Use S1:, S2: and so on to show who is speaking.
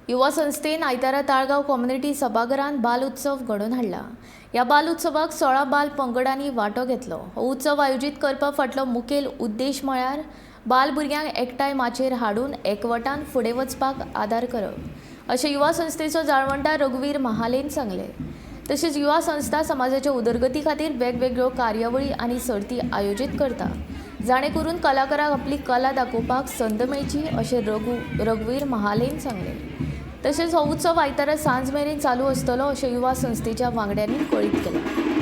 S1: युवा संस्थेन आयतारा ताळगांव कम्युनिटी सभाघरांत बाल उत्सव घडोवन हाडला. ह्या बाल उत्सवाक 16 बाल पंगडांनी वांटो घेतलो. हो उत्सव आयोजीत करपा फाटलो मुखेल उद्देश म्हळ्यार बाल भुरग्यांक एकठांय माचयेर हाडून एकवटान फुडें वचपाक आदार करप, अशें युवा संस्थेचो जाळवणदार रघुवीर महालेन सांगलें. तशेंच युवा संस्था समाजाच्या उदरगती खातीर वेगवेगळ्यो कार्यावळी आनी सर्ती आयोजीत करता, जाणे करून कलाकारांक आपली कला दाखोवपाक संद मेळची, अशें रघुवीर महालेन सांगलें. तशेंच हो उत्सव आयतारा सांज मेरेन चालू आसतलो, अशें युवा संस्थेच्या वांगड्यांनी कळीत केलें.